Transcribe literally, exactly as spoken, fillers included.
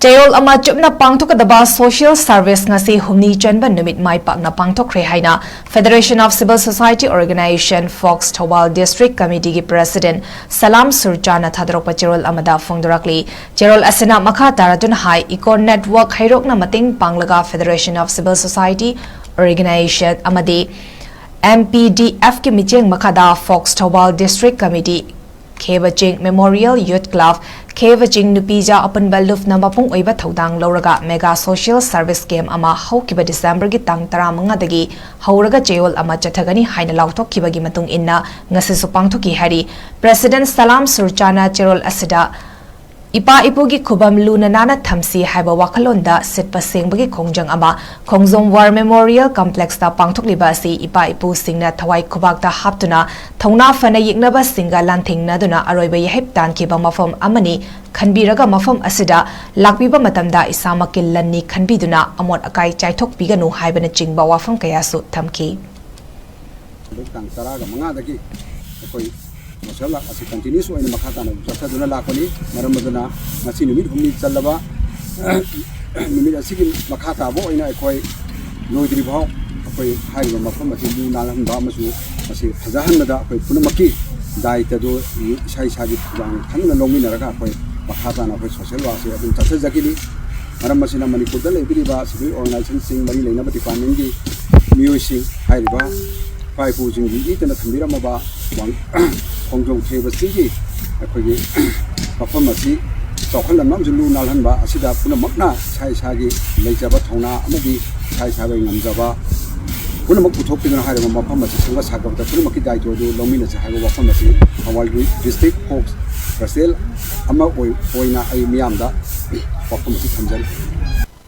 ꯆꯌꯣꯜ ꯑꯃ ꯆꯨꯞꯅ ꯄꯥꯡꯊꯣꯛꯀꯗꯕ social service ꯉꯁꯤ ꯍꯨꯝꯅꯤ ꯆꯟꯕ ꯅꯨꯃꯤꯠ ꯃꯥꯏ ꯄꯥꯛꯅ ꯄꯥꯡꯊꯣꯛꯈ꯭ꯔꯦ ꯍꯥꯏꯅ Federation of Civil Society Organization, fox Thoubal District Committeeꯒꯤ President ꯁꯂꯥꯝ ꯁꯨꯔꯆꯥꯅ ꯊꯥꯗꯣꯔꯛꯄ ꯆꯦꯔꯣꯜ ꯑꯃꯗ ꯐꯣꯡꯗꯣꯔꯛꯂꯤ꯫ ꯆꯦꯔꯣꯜ ꯑꯁꯤꯅ ꯃꯈꯥ ꯇꯥꯔꯗꯨꯅ ꯍꯥꯏ, Eco Network ꯍꯩꯔꯣꯛꯅ ꯃꯇꯦꯡ ꯄꯥꯡꯂꯒ Federation of Civil Society Organization ꯑꯃꯗꯤ MPDFꯀꯤ ꯃꯤꯠꯌꯦꯡ ꯃꯈꯥꯗ ꯐꯣꯛꯁ ꯊꯧꯕꯥꯜ District Committee, ꯈꯦꯕ ꯆꯤꯡ Memorial Youth Club, ꯈꯦꯕ ꯆꯤꯡ ꯅꯨꯄꯤꯖꯥ ꯑꯄꯨꯟꯕ ꯂꯨꯞꯅ ꯃꯄꯨꯡ ꯑꯣꯏꯕ ꯊꯧꯗꯥꯡ ꯂꯧꯔꯒ mega social service camp ꯑꯃ ꯍꯧꯈꯤꯕ ꯗꯤꯁꯦꯝꯕꯔꯒꯤ ꯇꯥꯡ ꯇꯔꯥꯃꯉꯥꯗꯒꯤ ꯍꯧꯔꯒ ꯆꯌꯣꯜ ꯑꯃ ꯆꯠꯊꯒꯅꯤ ꯍꯥꯏꯅ ꯂꯥꯎꯊꯣꯛꯈꯤꯕꯒꯤ ꯃꯇꯨꯡ ꯏꯟꯅ ꯉꯁꯤꯁꯨ ꯄꯥꯡꯊꯣꯛꯈꯤ ꯍꯥꯏꯔꯤ꯫ President ꯁꯂꯥꯝ ꯁꯨꯔꯆꯥꯅ ꯆꯦꯔꯣꯜ ꯑꯁꯤꯗ ꯏꯄꯥ ꯏꯄꯨꯒꯤ ꯈꯨꯕꯝ ꯂꯨꯅ ꯅꯥꯟꯅ ꯊꯝꯁꯤ ꯍꯥꯏꯕ ꯋꯥꯈꯜꯂꯣꯟꯗ ꯁꯤꯠꯄ ꯁꯦꯡꯕꯒꯤ ꯈꯣꯡꯖꯪ ꯑꯃ ꯈꯣꯡꯖꯣꯝ War Memorial Complexꯇ ꯄꯥꯡꯊꯣꯛꯂꯤꯕ ꯑꯁꯤ ꯏꯄꯥ ꯏꯄꯨꯁꯤꯡꯅ ꯊꯋꯥꯏ ꯈꯨꯕꯥꯛꯇ ꯍꯥꯞꯇꯨꯅ ꯊꯧꯅꯥ ꯐꯅ ꯌꯦꯛꯅꯕꯁꯤꯡꯒ ꯂꯥꯟꯊꯦꯡꯅꯗꯨꯅ ꯑꯔꯣꯏꯕ ꯌꯥꯍꯤꯞ ꯇꯥꯟꯈꯤꯕ ꯃꯐꯝ ꯑꯃꯅꯤ ꯈꯟꯕꯤꯔꯒ ꯃꯐꯝ ꯑꯁꯤꯗ ꯂꯥꯛꯄꯤꯕ ꯃꯇꯝꯗ ꯏꯁꯥꯃꯛꯀꯤ ꯂꯟꯅꯤ ꯈꯟꯕꯤꯗꯨꯅ ꯑꯃꯣꯠ ꯑꯀꯥꯏ ꯆꯥꯏꯊꯣꯛꯄꯤꯒꯅꯨ ꯍꯥꯏꯕꯅꯆꯤꯡꯕ ꯋꯥꯐꯝ ꯀꯌꯥꯁꯨ ꯊꯝꯈꯤ꯫ ꯍꯟꯗꯛ ꯇꯥꯡ ꯇꯔꯥꯒ ꯃꯉꯥꯗꯒꯤ ꯑꯩꯈꯣꯏ social work ꯑꯁꯤ continuous ꯑꯣꯏꯅ ꯃꯈꯥ ꯇꯥꯅ ꯆꯠꯊꯗꯨꯅ ꯂꯥꯛꯄꯅꯤ꯫ ꯃꯔꯝ ꯑꯗꯨꯅ ꯉꯁꯤ ꯅꯨꯃꯤꯠ ꯍꯨꯝꯅꯤ ꯆꯜꯂꯕ ꯅꯨꯃꯤꯠ ꯑꯁꯤꯒꯤ ꯃꯈꯥ ꯇꯥꯕ ꯑꯣꯏꯅ ꯑꯩꯈꯣꯏ ꯂꯣꯏꯗ꯭ꯔꯤꯐꯥꯎ ꯑꯩꯈꯣꯏ ꯍꯥꯏꯔꯤꯕ ꯃꯐꯝ ꯑꯁꯤ ꯂꯨ ꯅꯥꯜꯍꯟꯕ ꯑꯃꯁꯨꯡ ꯃꯁꯤ ꯐꯖꯍꯟꯕꯗ ꯑꯩꯈꯣꯏ ꯄꯨꯝꯅꯃꯛꯀꯤ ꯗꯥꯏꯇꯗꯨ ꯏꯁꯥ ꯏꯁꯥꯒꯤ ꯊꯧꯗꯥꯡ ꯈꯪꯅ ꯂꯧꯃꯤꯟꯅꯔꯒ ꯑꯩꯈꯣꯏ ꯃꯈꯥ ꯇꯥꯅ ꯑꯩꯈꯣꯏ social workꯁꯦ ꯑꯗꯨꯝ ꯆꯠꯊꯖꯈꯤꯅꯤ꯫ ꯃꯔꯝ ꯑꯁꯤꯅ ꯃꯅꯤꯄꯨꯔꯗ ꯂꯩꯕꯤꯔꯤꯕ civil organizationꯁꯤꯡ, ꯃꯔꯤ ꯂꯩꯅꯕ departmentꯀꯤ ꯃꯤꯑꯣꯏꯁꯤꯡ, ꯍꯥꯏꯔꯤꯕ ꯏꯄꯥ ꯏꯄꯨꯁꯤꯡꯒꯤ ꯂꯤꯇꯅ ꯊꯝꯕꯤꯔꯝꯃꯕ ꯋꯥꯡ-, ꯈꯣꯡꯖꯣꯝ ꯊꯦꯕ ꯆꯤꯡꯒꯤ ꯑꯩꯈꯣꯏꯒꯤ ꯃꯐꯝ ꯑꯁꯤ ꯆꯥꯎꯈꯠꯍꯟꯕ ꯑꯃꯁꯨꯡ ꯂꯨ ꯅꯥꯜꯍꯟꯕ ꯑꯁꯤꯗ ꯄꯨꯝꯅꯃꯛꯅ ꯏꯁꯥ ꯏꯁꯥꯒꯤ ꯂꯩꯖꯕ ꯊꯧꯅꯥ ꯑꯃꯗꯤ ꯏꯁꯥ ꯏꯁꯥꯒꯤ ꯉꯝꯖꯕ ꯄꯨꯝꯅꯃꯛ ꯄꯨꯊꯣꯛꯄꯤꯗꯨꯅ ꯍꯥꯏꯔꯤꯕ ꯃꯐꯝ ꯑꯁꯤ ꯁꯦꯝꯒꯠ ꯁꯥꯒꯠꯄꯗ ꯄꯨꯝꯅꯃꯛꯀꯤ ꯗꯥꯏꯇ꯭ꯋ ꯑꯗꯨ ꯂꯧꯃꯤꯟꯅꯁꯤ ꯍꯥꯏꯕ ꯋꯥꯐꯝ ꯑꯁꯤ ꯊꯧꯕꯥꯜꯒꯤ district force president ꯑꯃ ꯑꯣꯏ-, ꯑꯣꯏꯅ ꯑꯩ ꯃꯤꯌꯥꯝꯗ ꯋꯥꯐꯝ ꯑꯁꯤ ꯊꯝꯖꯔꯤ꯫